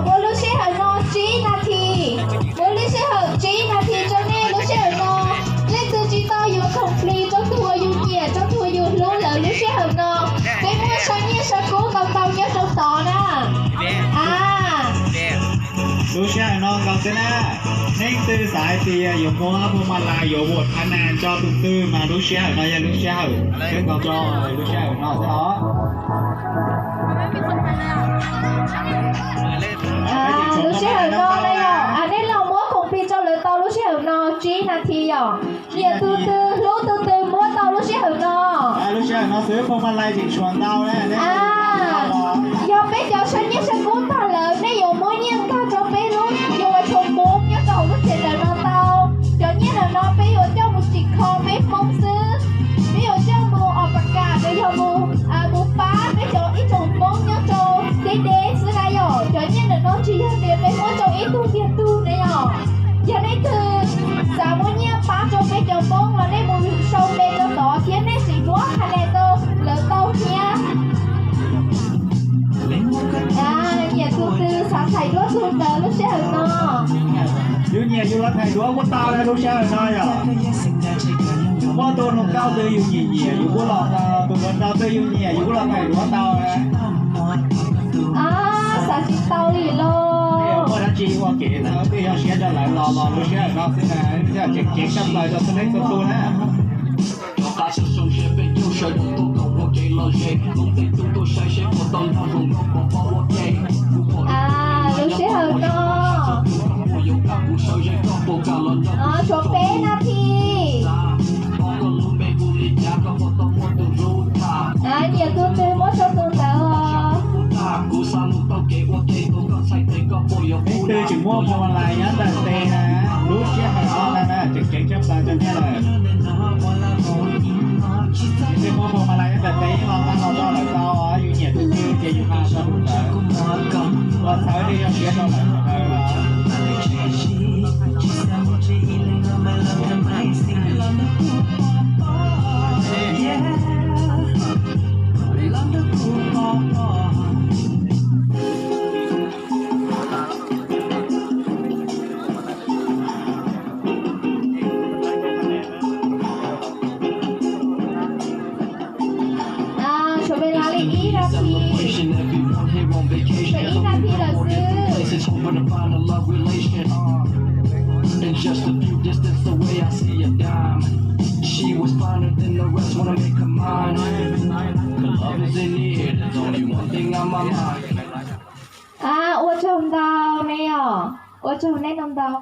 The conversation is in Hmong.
Ua lub sij hawm no tsib nas this, ua lub sij hawm tsib nas this rau nej lub sij hawm no. Leej twg tsis tau yuav khoom plig rau tus uas yus nyiam, rau tus uas yus hlub lawm lub sij hawm no, peb muaj saw nyiaj saw kub ntau ntau nyob rau tod na. A, lub sij hawm no nkaus xwb na, leej twg xav hais tias yuav muab phuaj ma lais yuav vuam thab nas tso tus twg mas lub sij hawm no yog lub sij hawm, peb nkaus tso lub sij hawm no xwb os. Lub sij hawm no na yog nej los muab khoom plig rau lawv tau lub sij hawm no tsib nas this yom. Nyiam tus twg hlub tus twg muab tau lub sij hawm no. Lub sij hawm no xwb phuaj ma lais tseem tshuav ntau na. Yog peb cov saw nyiaj saw kub tag lawm nej yuav muab nyiaj nkag rau peb lub, yuav ua tshuav Hmoob nyob rau hauv lub tsev ntawm no tau. Cov nyiaj ntawm no peb yuav coj mus tsim kho peb Hmoob xwb. Peb yuav coj mus os pas kam los yog mus, mus pab peb cov ib tsoom Hmoob nyob rau deb deb xwb na yom. Cov nyiaj ntawm no tsis yog tias peb muab rau ib tug tiag tug na yom. Yog leej twg xav muab nyiaj pab rau peb cov Hmoob los nej mus sau npe rau tod thiab nej sim muab qhia tau lawv tau thiab. Nyiam tus twg xav thaij duab tus ntawd lub sij hawm no. Yus nyiam yus los thaij duab kuj tau lub sij hawm no yom. Muaj tus hluas nkauj twg yus nyiam nyiam yus kuj los, tus hluas nraug twg yus nyiam yus kuj los thaij duab tau. Xav tsis tau li los. Muaj dab tsi ua kev txhawb twb yog siab rau lawv los los lub sij hawm no xwb na, tseem ceev tshaj plaws rau txhua leej txhua tus na. Lub sij hawm no tshuav peb nas this. Nyiam tus twg muab rau tus ntawd. Leej twg tseem muaj phuaj ma lais nyob ntawm tes na, lub sij hawm no na tseem ceev tshaj plaws rau nej lawm. Leej twg muaj phuaj ma lais nyob ntawm tes los pab los rau lawv tau, yus nyiam tus twg ces yus pab rau tus ntawd. Los txhawb tej yog siab rau lawv ntawd. Tshuav peb lab li ib nas this, peb ib nas this lawm xwb. Ua tsaug ntau ne yom, ua tsaug nej ntau ntau.